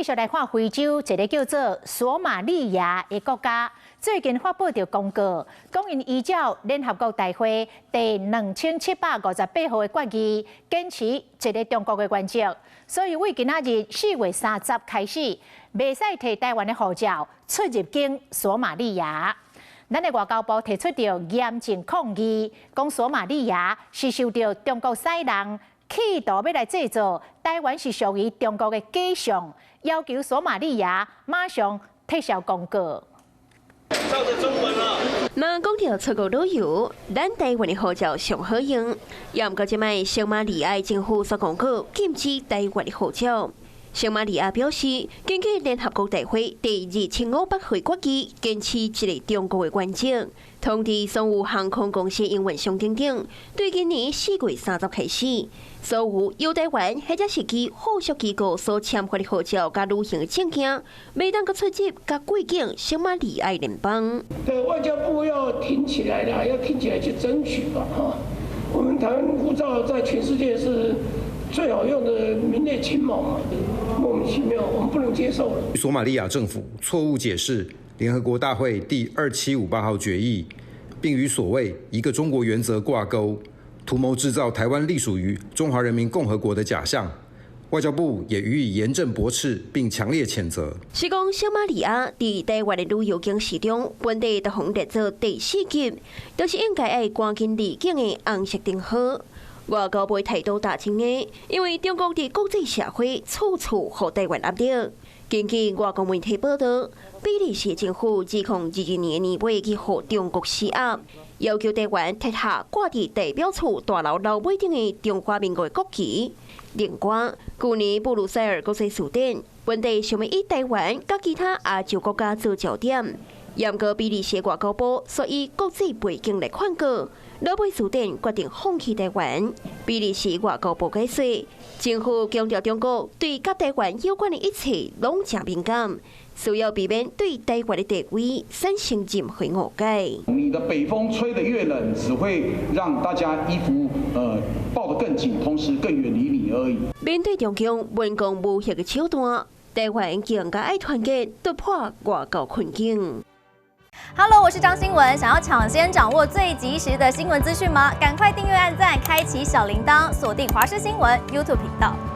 續來看非洲一个叫做索馬利亞的國家，最近發布著公告，講𪜶依照聯合國大會第2758號的決議，堅持一个中國的原則，所以對今仔日4月30開始，袂使提台灣的護照出入境索馬利亞。咱的外交部提出著嚴正抗議，講索馬利亞是受著中國使弄，企圖欲來製造台灣是屬於中國的假象，要求索馬利亞馬上撤銷公告。照著中文啦。嘛講著出國旅遊，咱台灣的護照上好用。也毋過這擺索馬利亞政府煞公告禁止台灣的護照。索馬利亞表示，根據聯合國大會第2500號決議，堅持一个中國的原則，通知所有航空公司營運商等等，對今年4月30開始，所有由台灣或者是其附屬機構所簽發的護照佮旅行證件，袂當閣出入佮過境索馬利亞聯邦。對，外交部要挺起來啦，要挺起來去爭取吧，哈！我們台灣護照在全世界是最好用的，名列前茅嘛，莫名其妙，我們不能接受。索馬利亞政府錯誤解釋聯合國大會第2758號決議，並與所謂一個中國原則掛鈎，圖謀製造台灣隸屬於中華人民共和國的假象。外交部也予以嚴正駁斥，並強烈譴責。是講索馬利亞佇台灣的旅遊警示中，本地都予列做第四級，就是應該愛趕緊離境的紅色燈號。外交部態度大清的，因為中國佇國際社會處處予台灣壓力。根據外國媒體報道，比利時政府2022年年尾去予中國施壓，要求台灣撤下掛佇代表處大樓樓尾頂的中華民國國旗。另外，舊年布魯塞爾國際辭典，本地想欲以台灣佮其他亞洲國家做焦點，毋過比利時外交部煞以國際背景來勸告，落尾辭典決定放棄台灣。比利時外交部解釋，政府強調中國對佮台灣有關的一切攏誠敏感，需要避免對台灣的地位產生任何誤解。你的北風吹得越冷，只會讓大家衣服抱得更緊，同時更遠離你而已。面對中共文攻武嚇的手段，台灣更加愛團結，突破外交困境。 Hello，我是張新聞。想要搶先掌握最及時的新聞資訊嗎？趕快訂閱、按讚、開啟小鈴鐺，鎖定華視新聞 YouTube 頻道。